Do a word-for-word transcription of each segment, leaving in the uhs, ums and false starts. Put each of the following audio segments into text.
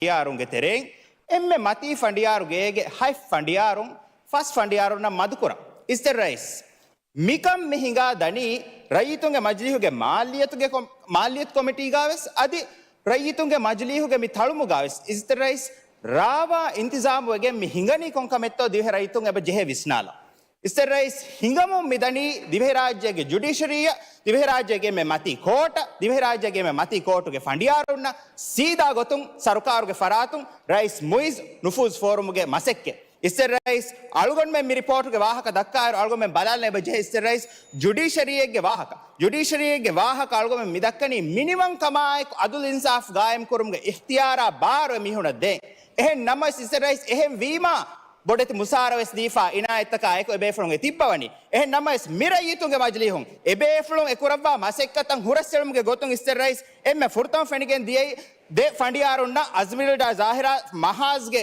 ފަނޑިޔާރުންގެ ތެރެއިން އެންމެ މަތީ ފަނޑިޔާރު ގޭގެ ހަތް ފަނޑިޔާރުން ފަސް ފަނޑިޔާރުންނަށް މަދުކުރަން. އިސްތެ ރައީސް، މިކަން މި ހިނގާ ދަނީ ރައްޔިތުންގެ މަޖިލީހުގެ މާއްލިއްޔަތުގެ ކޮ-، މާއްލިއްޔަތު ކޮމިޓީގާވެސް އަދި ރައްޔިތުންގެ މަޖިލީހުގެ މި ތަޅުމުގާވެސް. އިސްތެ ރައީސް، ރާވާ އިންތިޒާމުވެގެން މި ހިނގަނީ ކޮން ކަމެއްތޯ ދިވެހި ރައްޔިތުން އެބަ ޖެހޭ ވިސްނާލަން. އިސްތެ ރައީސް، ހިނގަމުން މި ދަނީ ދިވެހިރާއްޖޭގެ ޖުޑިޝަރީއަށް، ދިވެހިރާއްޖޭގެ މެ މަތީ ކޯޓަށް، ދިވެހިރާއްޖޭގެ މެ މަތީ ކޯޓުގެ ފަނޑިޔާރުންނަށް ސީދާ ގޮތުން ސަރުކާރުގެ ފަރާތުން ރައީސް މުއިޒް ނުފޫޒް ފޯރުމުގެ މަސައްކަތް. އިސްތެ ރައީސް، އަޅުގަނޑުމެން މި ރިޕޯޓުގެ ވާހަކަ ދައްކާއިރު އަޅުގަނޑުމެން ބަލާލަން އެބަ ޖެހޭ އިސްތެ ރައީސް ޖުޑިޝަރީއެއްގެ ވާހަކަ. ޖުޑިޝަރީއެއްގެ ވާހަކަ އަޅުގަނޑުމެން މި ދައްކަނީ މިނިވަންކަމާއެކު އަދުލު އިންސާފް ގާއިމް ކުރުމުގެ އިޚްތިޔާރާ ބާރު އެ މީހުނަށް ދޭން. އެހެން ނަމަވެސް އިސްތެ ރައީސް އެހެން ވީމާ، ބޮޑެތި މުސާރަ ވެސް ދީފާ، އިނާޔަތްތަކާ އެކު އެބޭފުޅުން އެ ތިއްބަވަނީ. އެހެން ނަމަވެސް، މި ރައްޔިތުންގެ މަޖިލީހުން އެބޭފުޅުން އެ ކުރައްވާ މަސައްކަތަށް ހުރަސްއެޅުމުގެ ގޮތުން އިސްތެ ރައީސް އެންމެ ފުރަތަމަ ފެނިގެން ދިޔައީ ދެ ފަނޑިޔާރުންނަށް އަޒްމިލްޑާ ޒާހިރާ މަހާޒްގެ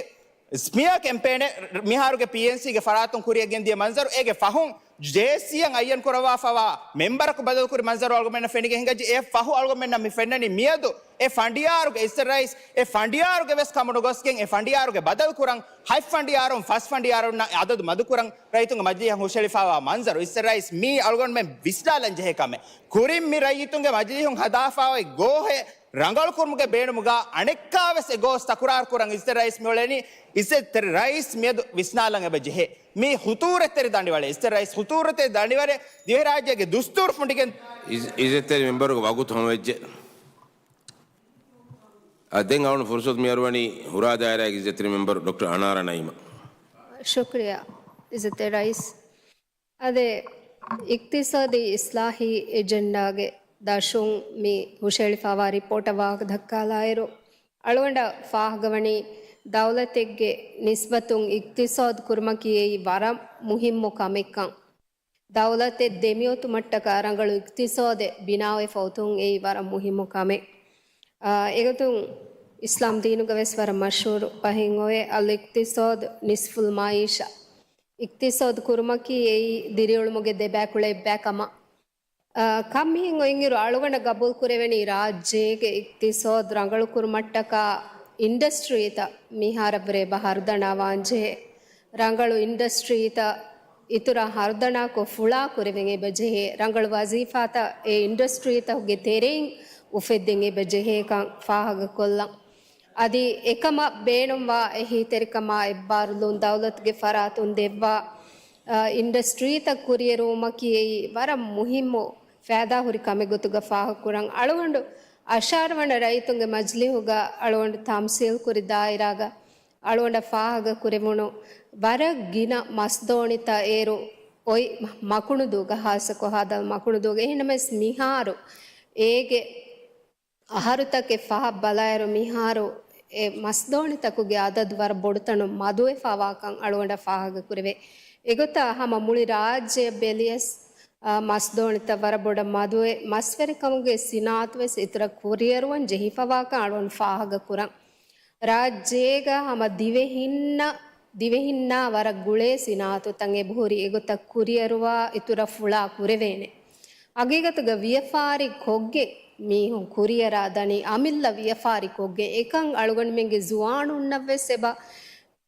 ސްމިއާ ކެމްޕޭނެއް މިހާރުގެ ޕީއެންސީގެ ފަރާތުން ކުރިއަށް ގެންދިޔަ މަންޒަރު، އޭގެ ފަހުން ޖޭސީއަށް އައްޔަން ކުރައްވާފަވާ މެމްބަރަކު ބަދަލުކުރި މަންޒަރު އަޅުގަނޑުމެންނަށް ފެނިގެން ހިނގައްޖެ. އެ ފަހު އަޅުގަނޑުމެންނަށް މި ފެންނަނީ މިއަދު އެ ފަނޑިޔާރުގެ އިސްތެ ރައީސް އެ ފަނޑިޔާރުގެ ވެސް ކަމުނުގޮސްގެން އެ ފަނޑިޔާރުގެ ބަދަލު ކުރަން ހަތް ފަނޑިޔާރުން ފަސް ފަނޑިޔާރުންނަށް އަދަދު މަދުކުރަން ރައްޔިތުންގެ މަޖިލީހަށް ހުށައެޅިފައިވާ މަންޒަރު. އިސްތެ ރައީސް މީ އަޅުގަނޑުމެން ވިސްނާލަން ޖެހޭ ކަމެއް. ކުރިން މި ރައްޔިތުންގެ މަޖިލީހުން ހަދާފައި ގޯހެއް ރަނގަޅުކުރުމުގެ ބޭނުމުގަ އަނެއްކާވެސް އެ ގޯސް ތަކުރާރު ކުރަން އިސްތެ ރައީސް މިއުޅެނީ. އިސްތެ ރައީސް މިއަދު ވިސްނާލަން އެބަ ޖެހޭ. މީ ހުތޫރަތެރި ދަނޑިވަޅެއް. އިސްތެ ރައީސް ހުތޫރަތެރި ދަނޑިވަޅެއް. ދިވެހިރާއްޖޭގެ ދުސްތޫރު ފުނޑިގެން. އިސް-، އިސްތެރި މެމްބަރުގެ ވަގުތު ހަމަވެއްޖެ. އަ، ދެން އަޅުން ފުރުސަތު މިއަރުވަނީ ހުރާ ދާއިރާގެ އިސްތެރި މެމްބަރު ޑޮކްޓަރ އަނާރާ ނައީމަށް. ޝުކްރިޔާ. އިސްތެ ރައީސް. އަދެ، އިޤްތިޞާދީ އިޞްލާޙީ އެޖެންޑާގެ ދަށުން މި ހުށައެޅިފައިވާ ރިޕޯޓަށް ވާހަކަ ދައްކާލާއިރު، އަޅުގަނޑަށް ފާހަގަވަނީ، ދައުލަތެއްގެ ނިސްބަތުން އިޤްތިޞާދު ކުރުމަކީ އެއީ ވަރަށް މުހިއްމު ކަމެއްކަން. ދައުލަތެއް ދެމިއޮތުމަށްޓަކާ ރަނގަޅު އިޤްތިޞާދެއް ބިނާވެފަ އޮތުން އެއީ ވަރަށް މުހިއްމު ކަމެއް. އާ، އެގޮތުން އިސްލާމް ދީނުގަ ވެސް ވަރަށް މަޝްހޫރު ބަހެއް އޮވޭ، އަލް އިޤްތިޞާދު ނިޞްފުލް މަޢީޝާ. އިޤްތިޞާދު ކުރުމަކީ އެއީ ދިރިއުޅުމުގެ ދެބައިކުޅަ އެއްބައި ކަމަށް. އާ، ކަން މިހެން އޮތްއިރު އަޅުގަނޑަށް ގަބޫލު ކުރެވެނީ ރާއްޖޭގެ އިޤްތިޞާދު ރަނގަޅު ކުރުމަށްޓަކާ އިންޑަސްޓްރީތައް މިހާރަށްވުރެ އެބަ ހަރުދަނާވާންޖެހޭ. ރަނގަޅު އިންޑަސްޓްރީތައް އިތުރަށް ހަރުދަނާކޮށް ފުޅާ ކުރެވެން އެބަ ޖެހޭ. ރަނގަޅު ވަޒީފާތައް އެ އިންޑަސްޓްރީތަކުގެ ތެރެއިން އުފެއްދެން އެބަ ޖެހޭކަން ފާހަގަކޮށްލަން. އަދި އެކަމަށް ބޭނުންވާ އެހީތެރިކަމާ އެއްބާރުލުން ދައުލަތުގެ ފަރާތުން ދެއްވާ، އާ، އިންޑަސްޓްރީތައް ކުރިއެރުވުމަކީ އެއީ ވަރަށް މުހިއްމު ފައިދާހުރި ކަމެއް ގޮތުގަ ފާހަގަކުރަން. އަޅުގަނޑު އަށާރަ ވަނަ ރައްޔިތުންގެ މަޖިލީހުގަ އަޅުގަނޑު ތަމްސީލް ކުރި ދާއިރާގަ އަޅުގަނޑަށް ފާހަގަ ކުރެވުނު ވަރަށް ގިނަ މަސްދޯނިތައް އޭރު އޮތް މަ-، މަކުނުދޫގަ، ހާއްސަކޮށް ހާދަލް މަކުނުދޫގަ. އެހެންނަމަވެސް މިހާރު އޭގެ އަހަރުތަކެއް ފަހަށް ބަލާއިރު، މިހާރު އެ މަސްދޯނިތަކުގެ އަދަދު ވަރަށް ބޮޑުތަނުން މަދުވެފަވާކަން އަޅުގަނޑަށް ފާހަގަކުރެވޭ. އެގޮތަށް ހަމަ މުޅި ރާއްޖެއަށް ބެލިޔަސް، އާ، މަސްދޯނިތައް ވަރަށް ބޮޑަށް މަދުވެ، މަސްވެރިކަމުގެ ސިނާއަތުވެސް އިތުރަށް ކުރިއެރުވަން ޖެހިފަވާކަން އަޅުގަނޑު ފާހަގަކުރަން. ރާއްޖޭގަ ހަމަ ދިވެހިންނަށް، ދިވެހިންނާ ވަރަށް ގުޅޭ ސިނާއަތުތައް އެބަހުރި އެގޮތަށް ކުރިއަރުވާ އިތުރަށް ފުޅާ ކުރެވޭނެ. ހަގީގަތުގަ ވިޔަފާރި ކޮށްގެން މީހުން ކުރިއަރާ ދަނީ އަމިއްލަ ވިޔަފާރި ކޮށްގެން. އެކަން އަޅުގަނޑުމެންގެ ޒުވާނުންނަށްވެސް އެބަ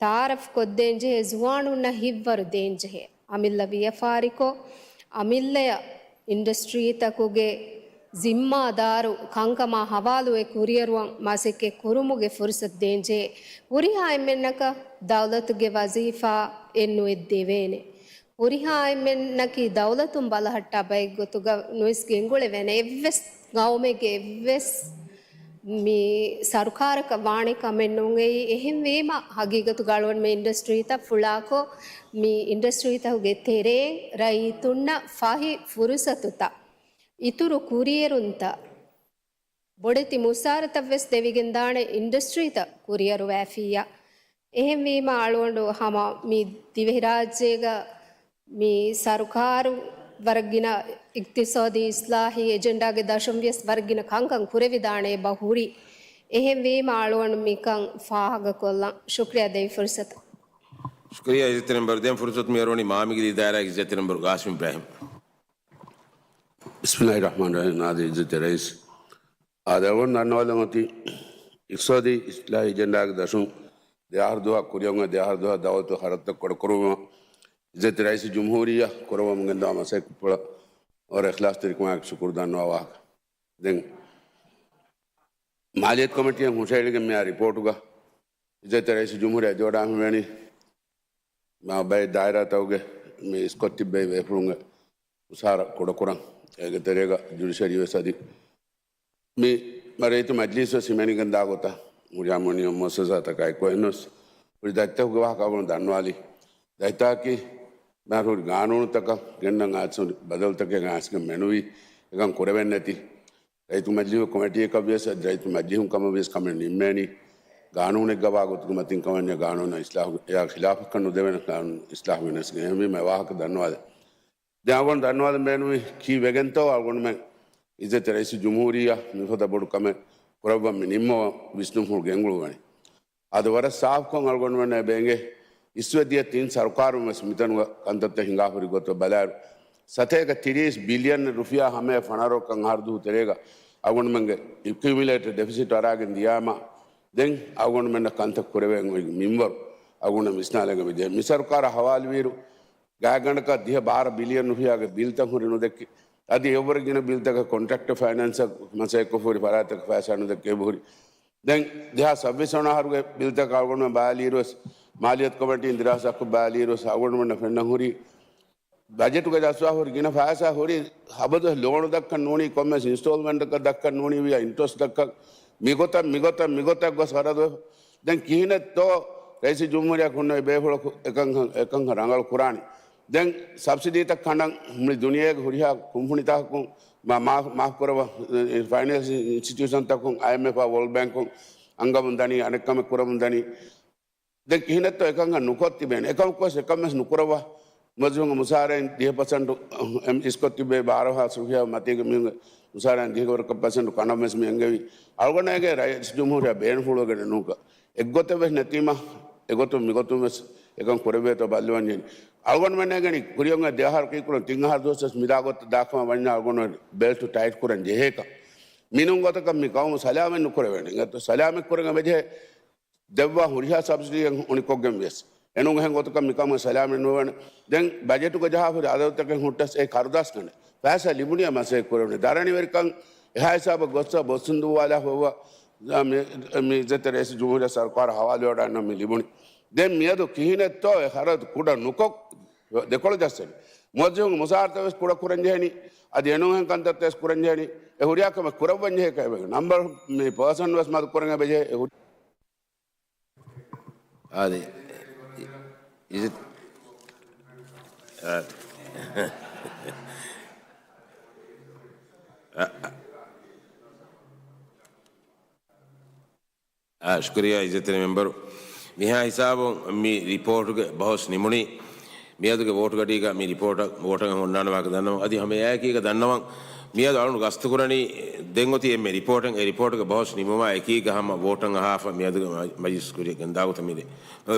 ތައާރަފް ކޮށްދޭންޖެހޭ، ޒުވާނުންނަށް ހިތްވަރު ދޭންޖެހޭ. އަމިއްލަ ވިޔަފާރިކޮށް، އަމިއްލަޔަށް އިންޑަސްޓްރީތަކުގެ ޒިންމާދާރު ކަންކަމާ ހަވާލުވެ ކުރިއަރުވަން މަސައްކަތް ކުރުމުގެ ފުރުސަތު ދޭންޖެހޭ. ހުރިހާ އެންމެންނަކަށް ދައުލަތުގެ ވަޒީފާ އެއްނުއެއް ދެވޭނެ. ހުރިހާ އެންމެންނަކީ ދައުލަތުން ބަލަހައްޓާ ބައެއްގޮތުގަ ނުވެސް ގެންގުޅެވޭނެ. އެއްވެސް ގައުމެއްގެ އެއްވެސް މި ސަރުކާރަކަށް ވާނެ ކަމެއް ނޫން. އެއީ އެހެންވީމަ، ހަގީގަތުގަ އަޅުގަނޑުމެން އިންޑަސްޓްރީތައް ފުޅާކޮށް، މި އިންޑަސްޓްރީތަކުގެ ތެރެއިން ރައްޔިތުންނަށް ފަހި ފުރުސަތުތައް، އިތުރު ކުރިއެރުންތައް، ބޮޑެތި މުސާރަތައްވެސް ދެވިގެންދާނެ އިންޑަސްޓްރީތައް ކުރިއަރުވައިފިއްޔާ. އެހެންވީމަ، އަޅުގަނޑު ހަމަ މި ދިވެހިރާއްޖޭގަ މި ސަރުކާރު ވަރަށް ގިނަ އިޤްތިޞާދީ އިޞްލާޙީ އެޖެންޑާގެ ދަށުން ވިޔަސް ވަރަށް ގިނަ ކަންކަން ކުރެވިދާނެ އެބަ ހުރި. އެހެންވީމަ، އަޅުގަނޑު މިކަން ފާހަގަކޮށްލަން. ޝުކްރިޔާ ދެވި ފުރުސަތަށް. ޝުކްރިޔާ އިއްޒަތްތެރި މެމްބަރު. ދެން ފުރުސަތު މިއަރުވަނީ މާމިގިރީ ދާއިރާގެ އިއްޒަތްތެރި މެމްބަރު ގާސިމް އިބްރާހިމް. ބިސްމިﷲ ރަޙްމާނި ރަޙީމް. އާދެ، އިއްޒަތްތެރި ރައީސް. އާދެ، އަޅުގަނޑު ދަންނަވާލަން އޮތީ އިޤްތިޞާދީ އިޞްލާޙީ އެޖެންޑާގެ ދަށުން ދެ އަހަރު ދުވަހަށް ކުރިއަށް އޮތް ދެ އަހަރު ދުވަހަށް ދައުލަތު ޚަރަދުތައް ކުޑަކުރުމަށް އިއްޒަތްތެރި ރައީސުލްޖުމްހޫރިއްޔާ ކުރައްވަމުން ގެންދަވާ މަސައްކަތްޕުޅަށް ވަރަށް އިޚްލާޞްތެރިކަމާއެކު ޝުކުރު ދަންނަވާ ވާހަކަ. ދެން މާލިޔަތު ކޮމިޓީއަށް ހުށައެޅިގެން މިއާ ރިޕޯޓުގަ އިއްޒަތްތެރި ރައީސުލްޖުމްހޫރިއްޔާ އެދިވަޑާ ހިމެނި މާ ބައެއް ދާއިރާތަކުގެ މި އިސްކޮށް ތިއްބެވި ބޭފުޅުންގެ އުސާރަ ކުޑަކުރަން. އޭގެ ތެރޭގަ ޖުޑިޝަރީ ވެސް އަދި މި ރައްޔިތު މަޖްލިސް ވެސް ހިމެނިގެން ދާ ގޮތަށް ހުރިހާ މުއައްޔަނު މުއައްސަސާތަކާ އެކު އެހެންވެސް ހުރި ދަތިތަކުގެ ވާހަކަ އަޅުގަނޑު ދަންނަވާލީ. ދަތިތަކަކީ މިހާރު ހުރި ގާނޫނުތަކަށް ގެންނަން އައިސް ހުރި ބަދަލުތަކެއް އައިސްގެން މެނުވީ އެކަން ކުރެވެން ނެތި. ރައްޔިތު މަޖްލިހުގެ ކޮމިޓީއަކަށް ވިޔަސް އަދި ރައްޔިތު މަޖްލިހުން ކަމަށް ވިޔަސް ކަމެއް ނިންމޭނީ ގާނޫނެއްގަ ވާ ގޮތުގެ މަތިން ކަމަށް ގާނޫނަށް އިސްލާހު އެއާ ޚިލާފަކަށް ނުދެވޭނެ ގާނޫނު އިސްލާހު ގެނެސްގެން. އެހެންވީމަ އެ ވާހަކަ ދަންނަވާލެ. ދެން އަޅުގަނޑު ދަންނަވާލަން ބޭނުމީ ކީއްވެގެންތޯ އަޅުގަނޑުމެން އިއްޒަތްތެރި ރައީސުލްޖުމްހޫރިއްޔާ މިފަދަ ބޮޑު ކަމެއް ކުރައްވަން މި ނިންމަވަން ވިސްނުންފުޅު ގެންގުޅުވަނީ. އަދި ވަރަށް ސާފުކޮށް އަޅުގަނޑުމެންނަށް ބޭނގޭ އިސްވެ ދިޔަ ތިން ސަރުކާރުން ވެސް މިތަނުގަ ކަންތައްތައް ހިނގާ ހުރި ގޮތަށް ބަލާއިރު، ސަތޭކަ ތިރީސް ބިލިއަން ރުފިޔާ ހަމަޔަށް ފަނަރަ ވަރަކަށް އަހަރު ދުވަހު ތެރޭގަ އަޅުގަނޑުމެންގެ އެކިއުމިއުލޭޓެޑް ޑެފިސިޓް އަރާގެން ދިޔާމަ، ދެން އަޅުގަނޑުމެންނަށް ކަންތައް ކުރެވެން އޮތް މިންވަރު އަޅުގަނޑަށް ވިސްނާލަން އެބަޖެހޭ. މި ސަރުކާރަށް ހަވާލުވިއިރު، ގާތްގަނޑަކަށް ދިހަ ބާރަ ބިލިއަން ރުފިޔާގެ ބިލްތައް ހުރި ނުދެއްކި. އަދި އެއަށްވުރެ ގިނަ ބިލްތަކަށް ކޮންޓްރެކްޓަރ ފައިނޭންސަށް މަސައްކަތްކޮށްފަ ހުރި ފަރާތްތަކަށް ފައިސާ ނުދެއްކެވި ހުރި. ދެން ދެހާސް ސައްބީސް ވަނަ އަހަރުގެ ބިލްތަކަށް އަޅުގަނޑުމެން ބަލާލިއިރުވެސް، މާލިޔަތު ކޮމިޓީން ދިރާސާކޮށް ބަލާލިއިރުވެސް އަޅުގަނޑުމެންނަށް ފެންނަން ހުރީ، ބަޖެޓުގަ ޖައްސާ ހުރި ގިނަ ފައިސާ ހުރީ ހަބަދު ލޯނު ދައްކަން ނޫނީ، ކޮންމެސް އިންސްޓޯލްމަންޓަކަށް ދައްކަން ނޫނީ ވިޔަ އިންޓްރެސްޓް ދައްކަން. މިގޮތަށް، މިގޮތަށް، މިގޮތަށް ގޮސް ހަރަދު. ދެން ކިހިނެއްތޯ ރައީސުލްޖުމްހޫރިއްޔާ ހުންނެވި ބޭފުޅަކު އެކަން، އެކަން ރަނގަޅު ކުރާނީ. ދެން ސަބްސިޑީތައް ކަނޑަން މުޅި ދުނިޔޭގެ ހުރިހާ ކުންފުނިތަކުން މާ، މާ، މާފް ކުރައްވާ، ފައިނޭންސިއަލް އިންސްޓިޓިއުޝަންތަކުން، އައިއެމްއެފް އާ ވޯލްޑް ބޭންކުން އަންގަމުން ދަނީ، އަނެއްކަމެއް ކުރަމުން ދަނީ. ދެން ކިހިނެއްތޯ އެކަންކަން ނުކޮށް ތިބޭނެ. އެކަމަކުވެސް އެކަންވެސް ނުކުރައްވާ. މުވައްޒަފުންގެ މުސާރައިން ދިހަ ޕަސެންޓު އެމް އިސްކޮށް ތިބޭ، ބާރަހާސް ރުފިޔާ މަތީގެ މީހުންގެ މުސާރައިން ދިހަ ވަރަކަށް ޕަސެންޓު ކަނޑަންވެސް މި އެންގެވި. އަޅުގަނޑަށް އެނގޭ ރައީސުލްޖުމްހޫރިއްޔާ ބޭނުންފުޅުވެގެނެއް ނޫންކަން. އެއްގޮތެއްވެސް ނެތީމަ، އެގޮތުން މިގޮތުންވެސް އެކަން ކުރެވޭތޯ ބައްލަވަން ޖެހެނީ. އަޅުގަނޑުމެން އެނގެނީ ކުރިއަށް އޮތް ދެ އަހަރު ކީއްކުރަން ތިން އަހަރު ދުވަސްވެސް މިދާ ގޮތަށް ދާކަމަށް ވަންޏާ އަޅުގަނޑު ބެލްޓު ޓައިޓް ކުރަން ޖެހޭކަން. މިނޫން ގޮތަކަށް މި ޤައުމު ސަލާމަތް ނުކުރެވޭނެ. އެނގޭތޯ ސަލާމަތް ކުރަން އެބަޖެހޭ. ދެއްވާ ހުރިހާ ސަބްސިޑީއެއް އުނިކޮށްގެން ވިޔަސް. އެނޫން އެހެން ގޮތަކަށް މިކަމުގެ ސަލާމަތް ނުވެވޭނެ. ދެން ބަޖެޓުގަ ޖަހާ ހުރި އަދަދުތަކެއް ހުއްޓަސް އެ ކަރުދާސް ކަނޑެއް ފައިސާ ލިބުނީ މަސައްކަތް ކުރެވުނީ. ދަރަނިވެރިކަން އެހާ ހިސާބަށް ގޮއްސަ ބޮއްސުން ދުއްވާލާ ހޮއްވާ މި، މި އިއްޒަތްތެރި ރައީސުލްޖުމްހޫރިއްޔާ ސަރުކާރަށް ހަވާލުވެވަޑައިގަންނަ މި ލިބުނީ. ދެން މިއަދު ކިހިނެއްތޯ އެ ޚަރަދު ކުޑަ ނުކޮށް ދެކޮޅު ޖައްސަނީ. މުވައްޒަފުންގެ މުސާރަތައް ވެސް ކުޑަ ކުރަން ޖެހެނީ. އަދި އެނޫން އެހެން ކަންތައްތައް ވެސް ކުރަން ޖެހެނީ. އެ ހުރިހާ ކަމެއް ކުރައްވަން ޖެހޭ ކަމެއް. ނަމްބަރު މި ޕާސަން ވެސް މަދު ކުރަން އެބަޖެހޭ. އެ ހުރި އާދެ. އި-، އި-، އާ. އާ، އާ. އާ، ޝުކުރިއްޔާ އިއްޒަތްތެރި މެމްބަރު. މިހާ ހިސާބުން މި ރިޕޯޓުގެ ބަހުސް ނިމުނީ. މިއަދުގެ ވޯޓުގަޑީގަ މި ރިޕޯޓަށް ވޯޓަށް އޮންނާނެ ވާހަކަ ދަންނަވަން. އަދި ހަމައެއާއެކީގަ ދަންނަވަން. މިއަދު އަޅުގަނޑު ގަސްތުކުރަނީ ދެން އޮތީ އެންމެ ރިޕޯޓެއް. އެ ރިޕޯޓުގެ ބަހުސް ނިމުމާ އެކީގަ ހަމަ ވޯޓަށް އަހާފަ މިއަދުގެ މަ-، މަޖިލިސް ކުރިއަށް ގެންދާ ގޮތަށް މިދޭ.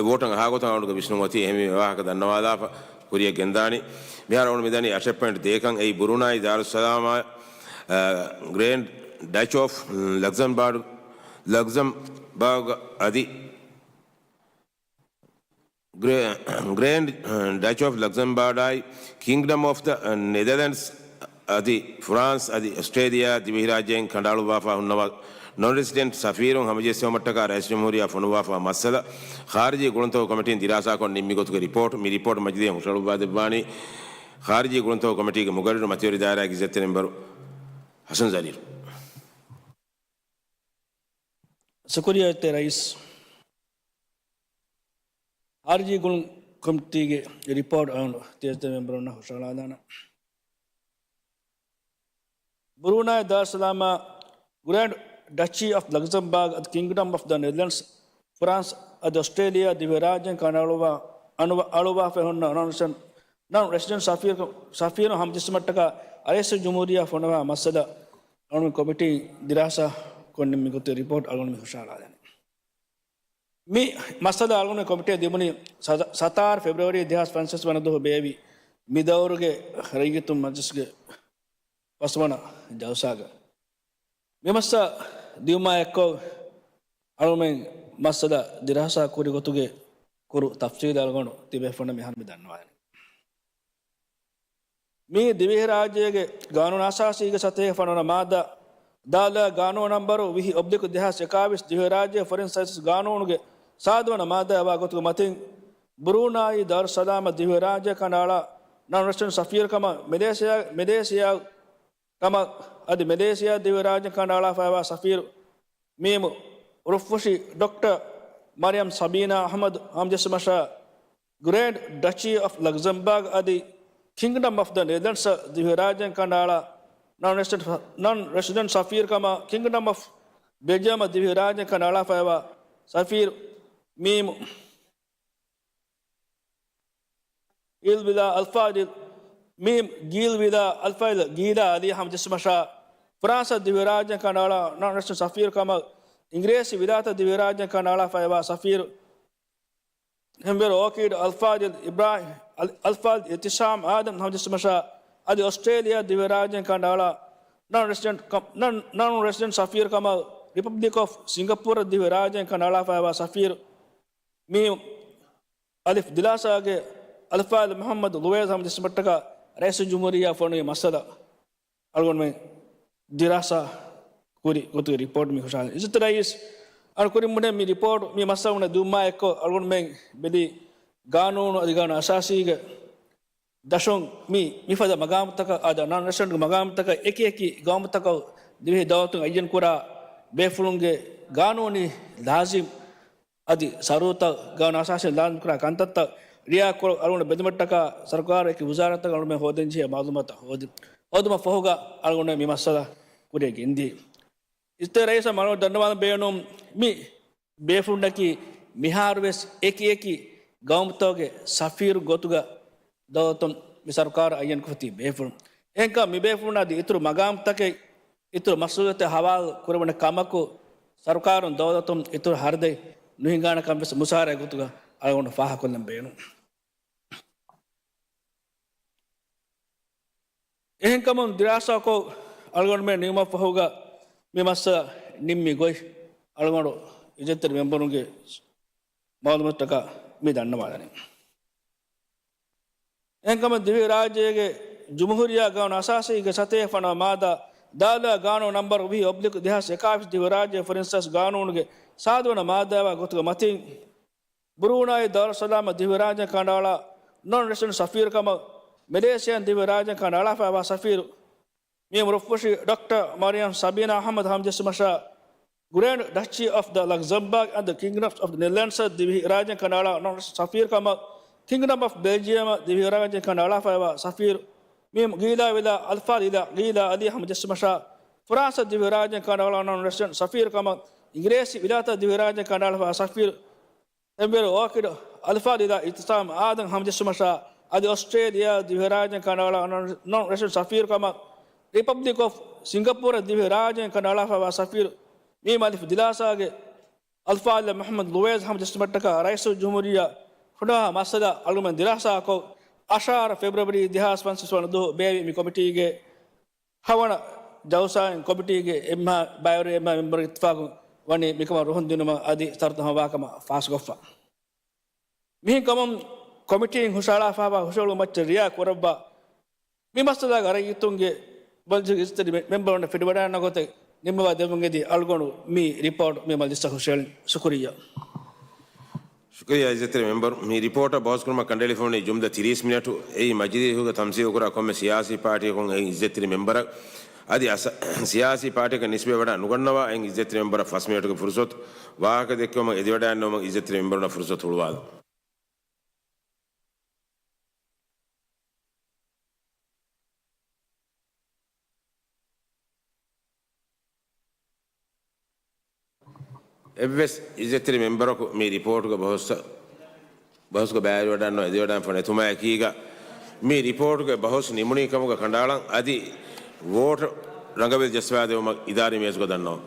ވޯޓަށް އަހާ ގޮތަށް އަޅުގަނޑުގެ ވިސްނުން އޮތީ އެހެންވީމަ ވާހަކަ ދަންނަވާލާފަ ކުރިއަށް ގެންދާނީ. މިހާރު އަޅުގަނޑު މިދަނީ އަށެއް ޕޮއިންޓް ދޭކަން. އެއީ ބުރޫނާއި ދާރުއްސަލާމާ، އަ، ގްރޭންޑް ޑަޗް އޮފް ލަގްޒަމްބާޑް، ލަގްޒަމްބާގް އަދި ގްރޭ-، ގްރޭންޑް ޑަޗް އޮފް ލަގްޒަމްބާޑާއި، ކިންގްޑަމް އޮފް ދަ ނެދަލެންޑްސް އަދި ފްރާންސް އަދި އޮސްޓްރޭލިއާ ދިވެހިރާއްޖޭން ކަނޑައަޅުއްވާފަ ހުންނަވާ ނޮން ރެސިޑެންޓް ސަފީރުން ހަމަޖެއްސެވުމަށްޓަކާ ރައީސުލްޖުމްހޫރިއްޔާ ފޮނުއްވާފަ މައްސަލަ، ޚާރިޖީ ގުޅުންތަކުގެ ކޮމިޓީން ދިރާސާކޮށް ނިންމި ގޮތުގެ ރިޕޯޓް. މި ރިޕޯޓް މަޖިލީހަށް ހުށަހަޅުއްވާދެއްވާނީ ޚާރިޖީ ގުޅުންތަކުގެ ކޮމިޓީގެ މުގައްރިރު މަތިވެރި ދާއިރާގެ އިއްޒަތްތެރި މެމްބަރު ޙަސަން ޒަރީރު. ޝުކުރިއްޔާ އިއްޒަތްތެރި ރައީސް. ޚާރިޖީ ގުޅުން ކޮމިޓީގެ ރިޕޯޓް އަޅުގަނޑު އިއްޒަތްތެރި މެމްބަރުންނަށް ހުށަހަޅާލާނަން. ބުރޫނާއި ދާރުއްސަލާމާ، ގްރޭންޑް ޑަޗީ އޮފް ލަގްޒަމްބާގް އަދި ކިންގްޑަމް އޮފް ދަ ނެދަލެންޑްސް، ފްރާންސް އަދި އޮސްޓްރޭލިއާ ދިވެހިރާއްޖޭން ކަނޑައަޅުއްވާ، އަނުވަ-، އަޅުއްވާފައި ހުންނަ ނޮން ރެސިޑެންޓް، ނޮން ރެސިޑެންޓް ސަފީރު، ސަފީރުން ހަމަޖެއްސުމަށްޓަކާ ރައީސުލްޖުމްހޫރިއްޔާ ފޮނުވާ މައްސަލަ އަޅުގަނޑު ކޮމިޓީ ދިރާސާ ކޮށް ނިންމި ގޮތުގެ ރިޕޯޓް އަޅުގަނޑު ހުށަހަޅާލަނީ. މި މައްސަލަ އަޅުގަނޑު ކޮމިޓީއަށް ލިބުނީ ސަ-، ސަތާރަ ފެބްރުއަރީ ދެހާސް ފަންސަސް ވަނަ ދުވަހު ބޭއްވި މި ދައުރުގެ ރައްޔިތުން މަޖިލިސްގެ ފަސްވަނަ ޖަލްސާގަ. މި މައްސަލަ ލިބުމާ އެއްކޮށް، އަޅުމެން މައްސަލަ ދިރާސާ ކުރި ގޮތުގެ ކުރު ތަފްސީލް އަޅުގަނޑު ތިބޭފުޅުންނަށް މިހާރު މި ދަންނަވާލަނީ. މީ ދިވެހިރާއްޖޭގެ ގާނޫނު އަސާސީގެ ސަތޭކަ ފަނަރަ މާއްދާ، ދާލާ ގާނޫނު ނަންބަރު ވިހި އޮބްލިކް ދެހާސް އެކާވީސް ދިވެހިރާއްޖޭ ފޮރިން ސަރވިސް ގާނޫނުގެ ސާދަވަނަ މާއްދާއާ ގޮތުގެ މަތިން، ބުރޫނާއީ ދާރުއްސަލާމަށް ދިވެހިރާއްޖެ ކަނޑައަޅާ ނަން ރެސިޑެންޓް ސަފީރު ކަމަށް މެލޭޝިޔާ، މެލޭޝިޔާ ކަމަށް އަދި މެލޭޝިޔާ ދިވެހިރާއްޖެ ކަނޑައަޅާފައިވާ ސަފީރު މީމު ރުއްފުށި ޑޮކްޓަރ މަރިޔަމް ސަބީނާ އަޙްމަދު ހަމަޖެއްސުމަށާ، ގްރޭންޑް ޑަޗީ އޮފް ލަގްޒަމްބާގް އަދި ކިންގްޑަމް އޮފް ދަ ނެދަރލެންޑްސް ދިވެހިރާއްޖެ ކަނޑައަޅާ ނަން ރެސިޑެންޓް، ނަން ރެސިޑެންޓް ސަފީރު ކަމަށް ކިންގްޑަމް އޮފް ބެލްޖިއަމަށް ދިވެހިރާއްޖެ ކަނޑައަޅާފައިވާ ސަފީރު މީމު ގީލް ވިލާ އަލްފާޟިލް، މީމް ގީލް ވިލާ އަލްފާޟިލް ގީލާ އަލީ ހަމަޖެއްސުމަށާ، ފްރާންސަށް ދިވެހިރާއްޖެ ކަނޑައަޅާ ނަން ރެސިޑެންޓް ސަފީރު ކަމަށް އިނގިރޭސި ވިލާތަށް ދިވެހިރާއްޖެ ކަނޑައަޅާފައިވާ ސަފީރު ހެންވޭރު އޯކީޑް އަލްފާޟިލް އިބްރާހިމް، އަލް-، އަލްފާޟިލް އިއްތިސާމް އާދަމް ހަމަޖެއްސުމަށާ، އަދި އޮސްޓްރޭލިޔާ ދިވެހިރާއްޖެ ކަނޑައަޅާ ނަން ރެސިޑެންޓް ކަމް-، ނަން، ނަން ރެސިޑެންޓް ސަފީރު ކަމަށް ރިޕަބްލިކް އޮފް ސިންގަޕޫރަށް ދިވެހިރާއްޖެ ކަނޑައަޅާފައިވާ ސަފީރު މީމް އަލިފް ދިލާސާގެ އަލްފާޟިލް މުޙައްމަދު ލުވޭޒް ހަމަޖެއްސުމަށްޓަކާ ރައީސުލްޖުމްހޫރިއްޔާ ފޮނުވި މައްސަލަ އަޅުގަނޑުމެން ދިރާސާ ކުރި ގޮތުގެ ރިޕޯޓް މި ހުށަހަޅަނީ. އިއްޒަތްތެރި ރައީސް، އަޅު ކުރިން ބުނޭ މި ރިޕޯޓް މި މައްސަލަ ދިއުމާ އެއްކޮށް އަޅުގަނޑުމެން ބެލި ގާނޫނު އަދި ގާނޫނު އަސާސީގެ ދަށުން މި، މިފަދަ މަގާމުތަކަށް އަދި ނަން ރެސިޑެންޓް މަގާމުތަކަށް އެކި އެކި ގައުމުތަކަށް ދިވެހި ދައުލަތުން އައްޔަން ކުރާ ބޭފުޅުންގެ ގާނޫނީ ލާޒިމް އަދި ޝަރުތަށް ގާނޫނު އަސާސީން ލާޒިމް ކުރާ ކަންތައްތައް ރިއާ ކުރ-، އަޅުގަނޑު ބެލުމަށްޓަކާ ސަރުކާރު އެކި ވުޒާރަތަށް އަޅުގަނޑުމެން ހޯދަން ޖެހޭ މައުލޫމާތު ހޯދި-، ހޯދުމަށް ފަހުގަ އަޅުގަނޑު މި މައްސަލަ ކުރިއަށް ގެންދީ. އިއްޒަތްތެރި ރައީސަށް މަން ދަންނަވާލަން ބޭނުން މި ބޭފުޅުންނަކީ މިހާރުވެސް އެކި އެކި ގައުމުތަކުގެ ސަފީރު ގޮތުގަ ދައުލަތުން މި ސަރުކާރަށް އައްޔަންކޮށްފަ ތިބި ބޭފުޅުން. އެހެންކަމުން މި ބޭފުޅުން އަދި އިތުރު މަގާމުތަކެއް އިތުރު މަސްއޫލިއްޔަތެއް ހަވާލު ކުރެވުނު ކަމަކު، ސަރުކާރުން ދައުލަތުން އިތުރު ހަރަދެއް ނުހިނގާނެ ކަން ވެސް މުސާރައެއް ގޮތުގަ އަޅުގަނޑު ފާހަގަކޮށްލަން ބޭނުން. އެހެންކަމުން ދިރާސާކޮށް އަޅުގަނޑުމެން ނިމުމަށްފަހުގަ މި މައްސަލަ ނިންމި ގޮތް އަޅުގަނޑު އިއްޒަތްތެރި މެމްބަރުންގެ މައުލޫމާތަކަށް މި ދަންނަވާލަނީ. އެހެންކަމުން ދިވެހިރާއްޖޭގެ ޖުމްހޫރިއްޔާ ގާނޫނު އަސާސީގެ ސަތޭކަ ފަނަރަ މާއްދާ، ދާލާ ގާނޫނު ނަންބަރު ވިހި އޮބްލިކް ދެހާސް އެކާވީސް ދިވެހިރާއްޖޭ ފޮރިން ސަރވިސް ގާނޫނުގެ ސާދަވަނަ މާއްދާއާ ގޮތުގެ މަތިން، ބުރޫނާއީ ދާރުއްސަލާމަށް ދިވެހިރާއްޖެ ކަނޑައަޅާ ނަން ރެސިޑެންޓް ސަފީރު ކަމަށް މެލޭޝިޔާއިން ދިވެހިރާއްޖެ ކަނޑައަޅާފައިވާ ސަފީރު މީމް ރުއްފުށި ޑޮކްޓަރ މަރިޔަމް ސަބީނާ އަޙްމަދު ހަމަޖެއްސުމަށާ، ގްރޭންޑް ޑަޗީ އޮފް ދަ ލަގްޒަމްބާގް އަދި ކިންގްޑަމް އޮފް ދަ ނެދަރލެންޑްސް ދިވެހިރާއްޖެ ކަނޑައަޅާ ނަން ރެސިޑެންޓް ސަފީރު ކަމަށް ކިންގްޑަމް އޮފް ބެލްޖިއަމަށް ދިވެހިރާއްޖެ ކަނޑައަޅާފައިވާ ސަފީރު މީމް ގީލާ ވިލާ އަލްފާޟިލް ގީލާ އަލީ ހަމަޖެއްސުމަށާ، ފްރާންސަށް ދިވެހިރާއްޖެ ކަނޑައަޅާ ނަން ރެސިޑެންޓް ސަފީރު ކަމަށް އިނގިރޭސި ވިލާތަށް ދިވެހިރާއްޖެ ކަނޑައަޅާފައިވާ ސަފީރު އެންވެރު އޯކިޑް އަލްފާޟިލާ އިއްތިސާމް އާދަމް ހަމަޖެއްސުމަށާ، އަދި އޮސްޓްރޭލިޔާ ދިވެހިރާއްޖެ ކަނޑައަޅާ ނަން ރެސިޑެންޓް ސަފީރު ކަމަށް ރިޕަބްލިކް އޮފް ސިންގަޕޫރަށް ދިވެހިރާއްޖެ ކަނޑައަޅާފައިވާ ސަފީރު މީމް އަލިފް ދިލާސާގެ އަލްފާޟިލް މުޙައްމަދު ލުވޭޒް ހަމަޖެއްސުމަށްޓަކާ ރައީސުލްޖުމްހޫރިއްޔާ ފޮނުވާ މައްސަލަ އަޅުގަނޑުމެން ދިރާސާކޮށް، އަށާރަ ފެބްރުއަރީ ދެހާސް ފަންސަވީސް ވަނަ ދުވަހު ބޭއްވި މި ކޮމިޓީގެ ހަވަނަ ޖަލްސާއިން ކޮމިޓީގެ އެންމެހާ ބައިވެރިވެ އެންމެހާ މެމްބަރުން އިއްތިފާގުން ވަނީ މިކަމަށް ރުހުން ދިނުމަށް އަދި ޝަރުތު ހަމަވާކަމަށް ފާސްކޮށްފަ. މިހެން ކަމުން ކޮމިޓީން ހުށަހަޅާފައިވާ ހުށަހެޅުން މައްޗަށް ރިއާ ކުރައްވާ މި މައްސަލާގެ ރައްޔިތުންގެ މަޖިލިސް އިއްޒަތްތެރި މެ-، މެމްބަރުންނަށް ފިނޑިވަޑައިގަންނަ ގޮތެއް ނިންމަވާ ދެއްވުން އެދި އަޅުގަނޑު މި ރިޕޯޓް މި މަޖިލިސަށް ހުށަހެޅިން. ޝުކުރިއްޔާ. ޝުކުރިއްޔާ އިއްޒަތްތެރި މެމްބަރު. މި ރިޕޯޓަށް ބަހުސްކުރުމަށް ކަނޑައެޅިފަ ވަނީ ޖުމްލަ ތިރީސް މިނެޓު. އެއީ މަޖިލީހުގަ ތަމްސީލުކުރާ ކޮންމެ ސިޔާސީ ޕާޓީއަކުން އެއީ އިއްޒަތްތެރި މެމްބަރަށް އަދި އަސަ-، ސިޔާސީ ޕާޓީއަކަށް ނިސްބަތް ވެވަޑައި ނުގަންނަވާ އެއިން އިއްޒަތްތެރި މެމްބަރަށް ފަސް މިނެޓުގެ ފުރުސަތު. ވާހަކަ ދެއްކެވުމަށް އެދިވަޑައިގަންނަވުމަށް އިއްޒަތްތެރި މެމްބަރުންނަށް ފުރުސަތު ހުޅުވާލަން. އެއްވެސް އިއްޒަތްތެރި މެމްބަރަކު މި ރިޕޯޓުގެ ބަހުސް، ބަހުސްގަ ބައިވެރިވަޑައިގަންނަވާ އެދިވަޑައިގެންފަ ނެތުމާއެކީގަ، މި ރިޕޯޓުގެ ބަހުސް ނިމުނީ ކަމުގަ ކަނޑައަޅަން އަދި ވޯޓް ރަނގަޅު ޖައްސަވާދެވުމަށް އިދާރީ މޭޒުގަ ދަންނަވަން.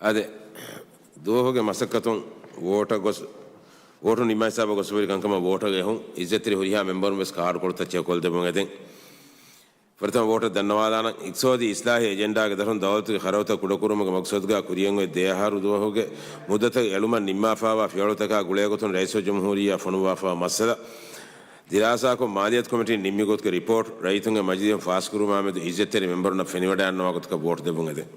އާދެ، ދުވަހުގެ މަސައްކަތުން ވޯޓަށް ގޮސް، ވޯޓު ނިންމާ ހިސާބަށް ގޮސްފަހުރި ކަންކަމަށް ވޯޓަށް އެހުން އިއްޒަތްތެރި ހުރިހާ މެމްބަރުން ވެސް ކާޑުކޮޅުތައް ޗެކްކޮށްދެއްވުން އެދެން. ފުރަތަމަ ވޯޓަށް ދަންނަވާލާނަން. އިޤްތިޞާދީ އިޞްލާޙީ އެޖެންޑާގެ ދަށުން ދައުލަތުގެ ޚަރަދުތައް ކުޑަކުރުމުގެ މަޤްޞަދުގަ ކުރިއަށްއޮތް ދެއަހަރު ދުވަހުގެ މުއްދަތަށް އެޅުމަށް ނިންމާފައިވާ ފިޔަވަޅުތަކާ ގުޅޭގޮތުން ރައީސުލްޖުމްހޫރިއްޔާ ފޮނުއްވާފައިވާ މައްސަލަ ދިރާސާކޮށް، މާލިޔަތު ކޮމިޓީން ނިންމި ގޮތުގެ ރިޕޯޓް ރައްޔިތުންގެ މަޖިލީހުން ފާސްކުރުމާމެދު އިއްޒަތްތެރި މެމްބަރުންނަށް ފެނިވަޑައިގަންނަވާ ގޮތަކަށް ވޯޓު ދެއްވުން އެދެން.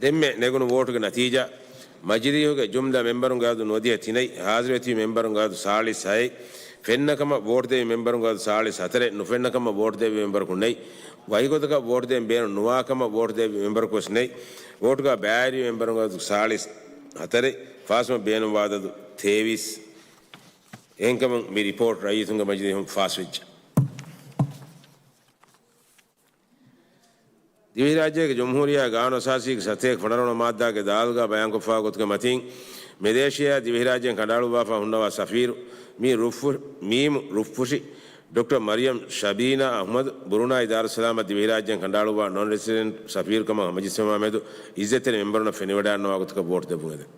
ދެންމެ ނެގުނު ވޯޓުގެ ނަތީޖާ، މަޖިލީހުގެ ޖުމްލަ މެމްބަރުންގެ އަދަދު ނުވަދިހަ ތިނެއް، ހާޒިރުވެތިބި މެމްބަރުންގެ އަދަދު ސާޅީސް ހައެއް، ފެންނަ ކަމަށް ވޯޓު ދެއްވި މެމްބަރުންގެ އަދަދު ސާޅީސް ހަތަރެއް، ނުފެންނަ ކަމަށް ވޯޓު ދެއްވި މެމްބަރަކު ނެތް. ވަކިގޮތަކަށް ވޯޓު ދޭން ބޭނުން ނުވާ ކަމަށް ވޯޓު ދެއްވި މެމްބަރަކު ވެސް ނެތް. ވޯޓުގަ ބައިވެރިވި މެމްބަރުންގެ އަދަދު ސާޅީސް ހަތަރެއް، ފާސްވުމަށް ބޭނުންވާ އަދަދު ތޭވީސް. އެހެންކަމުން މި ރިޕޯޓް ރައްޔިތުންގެ މަޖިލީހުން ފާސްވެއްޖެ. ދިވެހިރާއްޖޭގެ ޖުމްހޫރިއްޔާގެ ގާނޫނު އަސާސީގެ ސަތޭކަ ފަނަރަ ވަނަ މާއްދާގެ ދާލުގަ ބަޔާންކޮށްފައިވާ ގޮތުގެ މަތިން، މެލޭޝިޔާއާ ދިވެހިރާއްޖޭން ކަނޑައަޅުއްވާފަ ހުންނަވާ ސަފީރު މީ ރުއްފު-، މީމު ރުއްފުށި ޑޮކްޓަރ މަރިޔަމް ޝަބީނާ އަޙްމަދު، ބުރޫނާއި ދާރުއްސަލާމަށް ދިވެހިރާއްޖޭން ކަނޑައަޅުއްވާ ނޮން ރެސިޑެންޓް ސަފީރުކަމަށް ހަމަޖެއްސެވުމާމެދު އިއްޒަތްތެރި މެމްބަރުންނަށް ފެނިވަޑައިގަންނަވާ ގޮތަކަށް ވޯޓު ދެއްވުން އެދެން.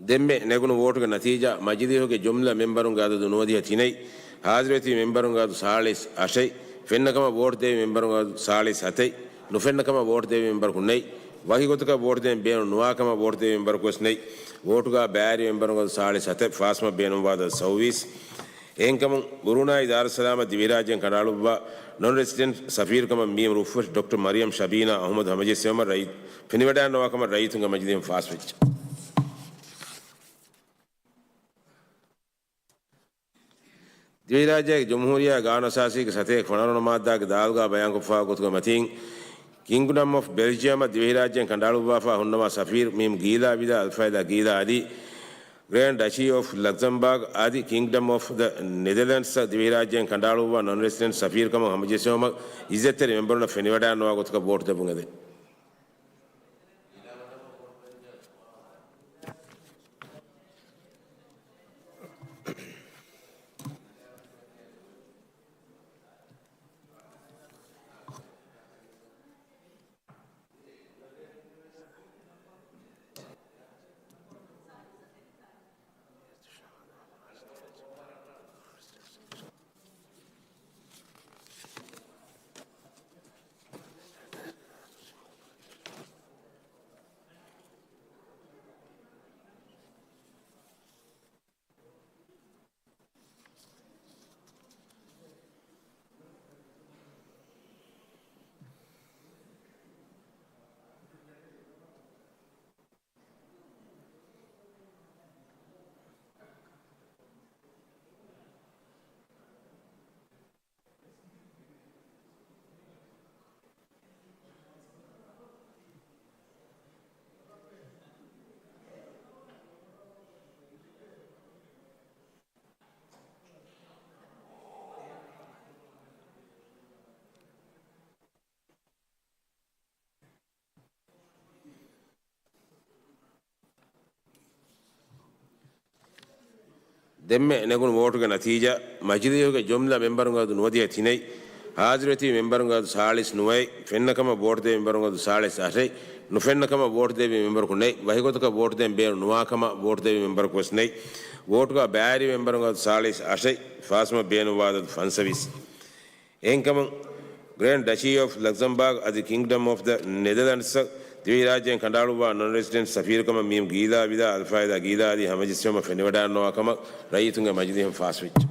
ދެންމެ ނެގުނު ވޯޓުގެ ނަތީޖާ، މަޖިލީހުގެ ޖުމްލަ މެމްބަރުންގެ އަދަދު ނުވަދިހަ ތިނެއް، ހާޒިރުވެތިބި މެމްބަރުންގެ އަދަދު ސާޅީސް އަށެއް، ފެންނަ ކަމަށް ވޯޓު ދެއްވި މެމްބަރުންގެ އަދަދު ސާޅީސް ހަތެއް، ނުފެންނަ ކަމަށް ވޯޓު ދެއްވި މެމްބަރަކު ނެތް. ވަކި ގޮތަކަށް ވޯޓު ދޭން ބޭނުން ނުވާ ކަމަށް ވޯޓު ދެއްވި މެމްބަރަކު ވެސް ނެތް. ވޯޓުގަ ބައިވެރި މެމްބަރުންގެ އަދަދު ސާޅީސް ހަތެއް، ފާސްވުމަށް ބޭނުންވާ އަދަދު ސައުވީސް. އެހެންކަމުން، ބުރޫނާއި ދާރުއްސަލާމަށް ދިވެހިރާއްޖޭން ކަނޑައަޅުއްވާ ނޮން ރެސިޑެންޓް ސަފީރުކަމަށް މީމް ރުއްފުށި ޑޮކްޓަރ މަރިޔަމް ޝަބީނާ އަޙްމަދު ހަމަޖެއްސެވުމަށް ރައީ-، ފެނިވަޑައިގަންނަވާ ކަމަށް ރައްޔިތުންގެ މަޖިލީހުން ފާސްވެއްޖެ. ދިވެހިރާއްޖޭގެ ޖުމްހޫރިއްޔާ ގާނޫނު އަސާސީގެ ސަތޭކަ ފަނަރަ ވަނަ މާއްދާގެ ދާލުގަ ބަޔާންކޮށްފައިވާ ގޮތުގެ މަތީން، ކިންގްޑަމް އޮފް ބެލްޖިއަމަށް ދިވެހިރާއްޖޭން ކަނޑައަޅުއްވާފަ ހުންނަވާ ސަފީރު މީމް ގީލާ ވިލާ އަލްފައިދާ ގީލާ އަލީ، ގްރޭންޑް ޑަޗީ އޮފް ލަގްޒަމްބާގް އަދި ކިންގްޑަމް އޮފް ދަ ނެދަލެންޑްސް ދިވެހިރާއްޖޭން ކަނޑައަޅުއްވާ ނޮން ރެސިޑެންޓް ސަފީރުކަމަށް ހަމަޖެއްސެވުމަށް އިއްޒަތްތެރި މެމްބަރުންނަށް ފެނިވަޑައިގަންނަވާ ގޮތަކަށް ވޯޓު ދެއްވުން އެދެން. ދެންމެ ނެގުނު ވޯޓުގެ ނަތީޖާ، މަޖިލީހުގެ ޖުމްލަ މެމްބަރުންގެ އަދަދު ނުވަދިހަ ތިނެއް، ހާޒިރުވެތިބި މެމްބަރުންގެ އަދަދު ސާޅީސް ނުވައެއް، ފެންނަކަމަށް ވޯޓުދޭ މެމްބަރުންގެ އަދަދު ސާޅީސް އަށެއް، ނުފެންނަކަމަށް ވޯޓުދެއްވި މެމްބަރަކު ނެތް، ވަހިގޮތަކަށް ވޯޓުދޭން ބޭނުން ނުވާކަމަށް ވޯޓުދެއްވި މެމްބަރަކު ވެސް ނެތް، ވޯޓުގަ ބައިވެރި މެމްބަރުންގެ އަދަދު ސާޅީސް އަށެއް، ފާސްވުމަށް ބޭނުންވާ އަދަދު ފަންސަވީސް. އެހެންކަމުން، ގްރޭންޑް ޑަޗީ އޮފް ލަގްޒަމްބާގް އަދި ކިންގްޑަމް އޮފް ދަ ނެދަލެންޑްސް ދިވެހިރާއްޖޭން ކަނޑައަޅުއްވާ ނޮން ރެސިޑެންޓް ސަފީރުކަމަށް މީމް ގީލާ ވިލާ އަލްފާއިދާ ގީލާ އަދި ހަމަޖެއްސެވުމަށް ފެނިވަޑައިގަންނަވާ ކަމަށް ރައްޔިތުންގެ މަޖިލީހުން ފާސްވެއްޖެ.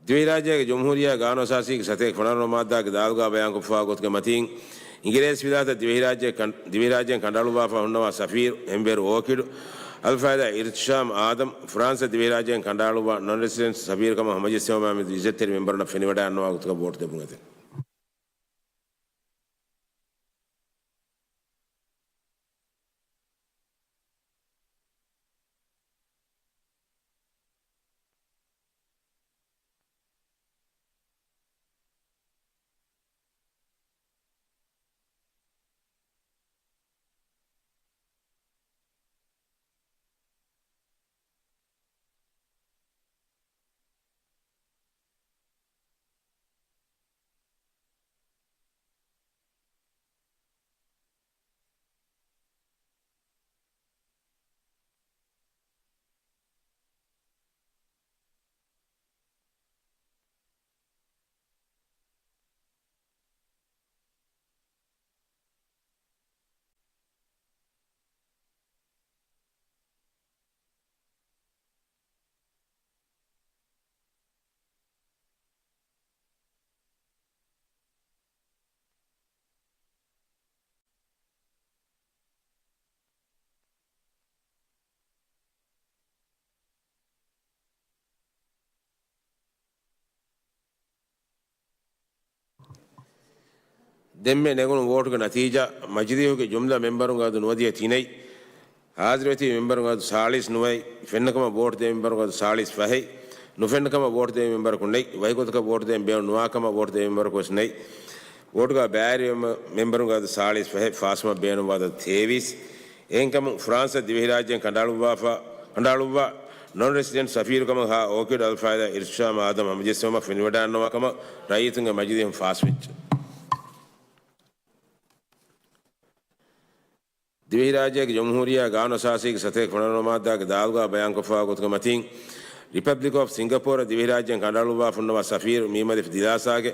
ދިވެހިރާއްޖޭގެ ޖުމްހޫރިއްޔާ ގާނޫނުއަސާސީގެ ސަތޭކަ ފަނަރަ ނަމަ މާއްދާގެ ދާލުގާ ބަޔާންކޮށްފައިވާ ގޮތުގެ މަތީން، އިނގިރޭސި ވިލާތަށް ދިވެހިރާއްޖެ ކަން-، ދިވެހިރާއްޖޭން ކަނޑައަޅުއްވާފަ ހުންނަވާ ސަފީރު އެންވެރު އޯކިޑް، އަލްފާއިދާ އިރްޝާމް އާދަމް، ފްރާންސަށް ދިވެހިރާއްޖޭން ކަނޑައަޅުއްވާ ނޮން ރެސިޑެންޓް ސަފީރުކަމަށް ހަމަޖެއްސެވުމާމެދު އިއްޒަތްތެރި މެމްބަރުންނަށް ފެނިވަޑައިގަންނަވާ ގޮތުގަ ވޯޓު ދެއްވުން އެދެން. ދެންމެ ނެގުނު ވޯޓުގެ ނަތީޖާ، މަޖިލީހުގެ ޖުމްލަ މެމްބަރުންގެ އަދަދު ނުވަދިހަ ތިނެއް، ހާޒިރުވެތިބި މެމްބަރުންގެ އަދަދު ސާޅީސް ނުވައެއް، ފެންނަކަމަށް ވޯޓުދޭ މެމްބަރުންގެ އަދަދު ސާޅީސް ފަހެއް، ނުފެންނަކަމަށް ވޯޓުދޭ މެމްބަރަކު ނެތް، ވަހިގޮތަކަށް ވޯޓުދޭން ބޭނުން ނުވާކަމަށް ވޯޓުދޭ މެމްބަރަކު ވެސް ނެތް. ވޯޓުގަ ބައިވެރި މެމް-، މެމްބަރުންގެ އަދަދު ސާޅީސް ފަހެއް، ފާސްވުމަށް ބޭނުންވާ އަދަދު ތޭވީސް. އެހެންކަމުން، ފްރާންސަށް ދިވެހިރާއްޖޭން ކަނޑައަޅުއްވާފަ، ކަނޑައަޅުއްވާ ނޮން ރެސިޑެންޓް ސަފީރުކަމަށް ހާ އޯކިޑް އަލްފާއިދާ އިރްޝާމް އާދަމް ހަމަޖެއްސެވުމަށް ފެނިވަޑައިގަންނަވާ ކަމަށް ރައްޔިތުންގެ މަޖިލީހުން ފާސްވެއްޖެ. ދިވެހިރާއްޖޭގެ ޖުމްހޫރިއްޔާ ގާނޫނުއަސާސީގެ ސަތޭކަ ފަނަރަ ނަމަ މާއްދާގެ ދާލުގާ ބަޔާންކޮށްފައިވާ ގޮތުގެ މަތީން، ރިޕަބްލިކް އޮފް ސިންގަޕޯރަށް ދިވެހިރާއްޖޭން ކަނޑައަޅުއްވާފަ ހުންނަވާ ސަފީރު މީމަލިފް ދިލާސާގެ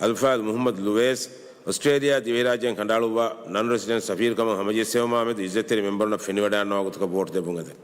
އަލްފާޟިލް މުޙައްމަދު ލުވޭސް، އޮސްޓްރޭލިޔާ ދިވެހިރާއްޖޭން ކަނޑައަޅުއްވާ ނަން ރެސިޑެންޓް ސަފީރުކަމަށް ހަމަޖެއްސެވުމާމެދު އިއްޒަތްތެރި މެމްބަރުންނަށް ފެނިވަޑައިގަންނަވާ ގޮތަކަށް ވޯޓު ދެއްވުން އެދެން.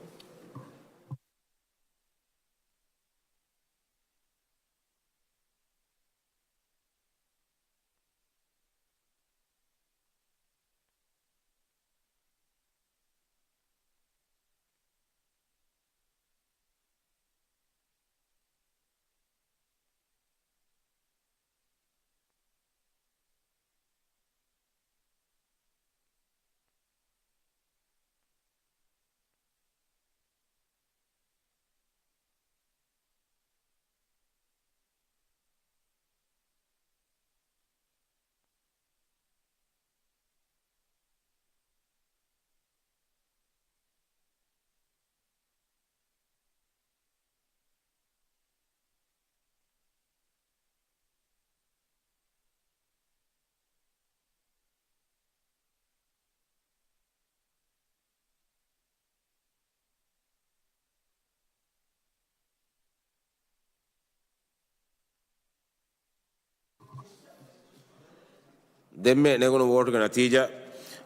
ދެންމެ ނެގުނު ވޯޓުގެ ނަތީޖާ.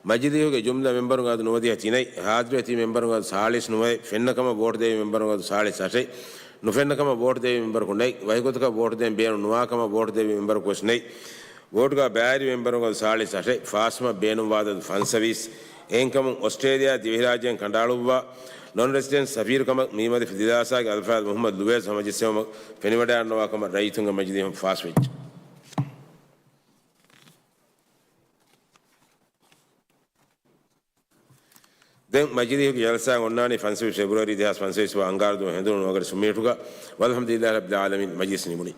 މަޖިލީހުގެ ޖުމްލަ މެމްބަރުންގެ އަދަދު ނުވަދިހަ ތިނެއް، ހާޒިރުވެ ތިބި މެމްބަރުންގެ އަދަދު ސާޅީސް ނުވައެއް، ފެންނަ ކަމަށް ވޯޓު ދެވި މެމްބަރުންގެ އަދަދު ސާޅީސް އަށެއް، ނުފެންނަ ކަމަށް ވޯޓު ދެވި މެމްބަރަކު ނެތް، ވަކިގޮތަކަށް ވޯޓު ދޭން ބޭނުން ނުވާ ކަމަށް ވޯޓު ދެވި މެމްބަރަކު ވެސް ނެތް. ވޯޓުގަ ބައިވެރި މެމްބަރުންގެ އަދަދު ސާޅީސް އަށެއް، ފާސްވުމަށް ބޭނުންވާ އަދަދު ފަންސަވީސް. އެހެންކަމުން އޮސްޓްރޭލިޔާ ދިވެހިރާއްޖޭން ކަނޑައަޅުއްވާ ނޮން ރެސިޑެންޓް ސަފީރުކަމަށް މީމަދި ފިލިދާސާގެ އަލްފާޟް މުޙައްމަދު ލުވޭޒް ހަމަޖެއްސެވުމަށް ފެނިވަޑައިގަންނަވާ ކަމަށް ރައްޔިތުންގެ މަޖިލީހުން ފާސްވެއްޖެ. ދެން މަޖިލީހުގެ ޖަލްސާ އޮންނާނީ ފަންސަވީސް ފެބްރުއަރީ ދެހާސް ފަންސަވީސް ވަނަ އަންގާރަ ދުވަހު ހެނދުނު ނުވަ ގަޑި ސުންމިނިޓުގަ. ވަލްޙަމްދުލިއްލާހި ރައްބިލް ޢާލަމީން. މަޖިލިސް ނިމުނީ.